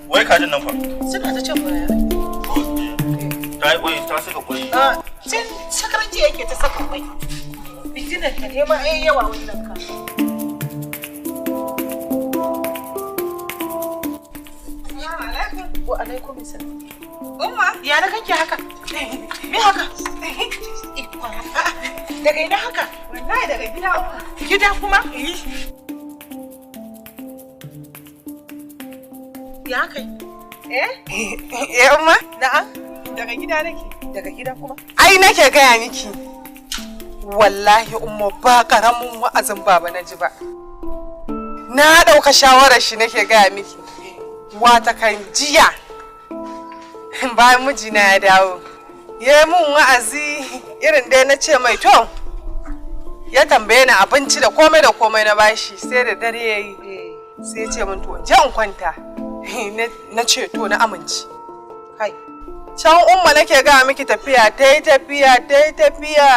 Wai kajin nan fa? Suna ta can baya. Ta yi kwai, ta saka kwai? A tun shekaran jiya yake ta saka kwai. Fitinar ta nema ai yawa wannan ka. Wa alaikum salam. Umma, Ya na kanki haka? Me haka? A'a, daga ina haka? Wallahi daga gida, Umma. Gida kuma? Ya kai? Eh? Eh, Umma? Na'am. Daga gida nake. Daga gida kuma? Ai nake gaya miki. Wallahi Umma, ba karamin wa'azin baba na ji ba. Na ɗauka shawarar shi nake gaya miki. Wata kan jiya. Bayan mijina ya dawo. Ya yi mun wa'azi irin dai na ce mai to. Ya tambaye ni abinci da komai da komai na bashi, sai da dare ya yi. Sai ya ce min to in je in kwanta. Na ce to, na amince. Kai. Can Umma, nake gaya miki, tafiya ta yi tafiya ta yi tafiya.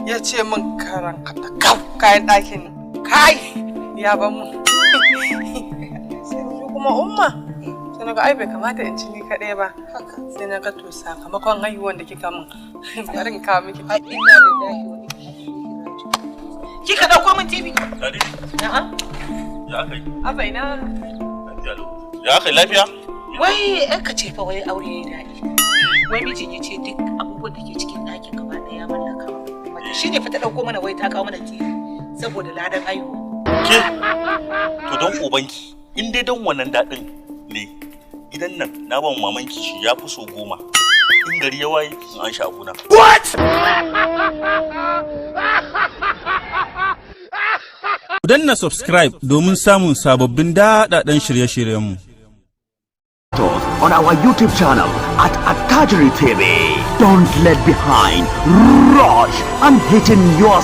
Ya ce min karan kau kayan ɗakin Kai. ya ban mu. Sai ni kuma Umma, sai na ga ai bai kamata in ci ni kaɗai ba. Haka. Sai na ga to, sakamakon haihuwan da kika min, bari in kawo miki. Ai inna lillahi wa inna ilaihi raji'un. Kika dauko min TV? Ladidi, Na'am. ya aka yi? Abba, ina? Lafiya lau. Ya aka yi, lafiya? Wai ka ce fa wai aure yayi daɗi. Wai mijin ya ce duk abubuwan da ke cikin ɗakin gaba ɗaya ya mallaka mata. Shi ne fa ta ɗauko mana, wai ta kawo mana TV saboda ladan haihuwa. Ke, to don ubanki, in dai don wannan daɗin ne, gidan nan na ban mamanki shi ya fi so 10. In gari ya waye, in an sha abuna. What? Ku danna subscribe domin samun sababbin daɗaɗɗen shirye-shiryenmu. On our YouTube channel at Attajiri TV. Don't let behind. Rush and hitting your